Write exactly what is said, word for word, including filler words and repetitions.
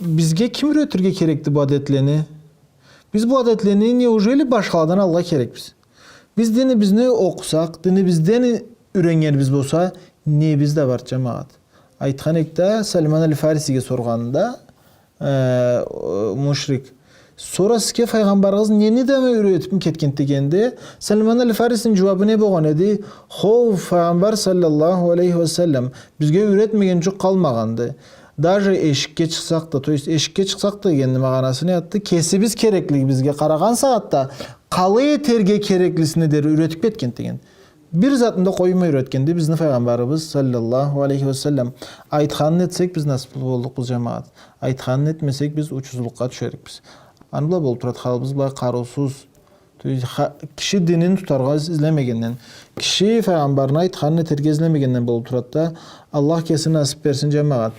Бизге ким юретирге керекди бу адетлени? Биз бу адетлени неужели башхаладан алыргъа керекбиз? Биз динибизни окъусакъ, динибизден юреннгенибиз болса, небиз да бар, джамагъат. Айтхан эдик да, Салман аль-Фарисиге соргъанында, э, мушрик: «Сора сизге файгъамбарыгъыз нени да юретип кетгенди?» — дегенде, Салман аль-Фарисини джууабы не болгъан эди? «Хоу, файгъамбар саллаллаху алейхи ва саллам бизге юретмеген джукъ къалмагъанды. Даже эшикге чыкъсакъ да», то есть эшикге чыкъсакъ да дегенни магъанасы не затды? Кесибиз кереклигибизге къарагъан сагъатда къалай этерге кереклисине дери юретип кетгенди деген. Бир затны да къоймай юретгенди бизни файгъамбарыбыз саллаллаху алейхи ва саллам. Айтханын этсек, биз насыплы боллукъбуз, джамагъат. Айтханын этмесек, биз учузлукъгъа тюшерикбиз. Аны бла болуп турады халыбыз былай къарыусуз. То есть, ха-, киши динин тутаргъа из-, излемегенден, киши файгъамбарны айтханын этерге излемегенден болуп турады да. Аллах кеси насып берсин, джамагъат.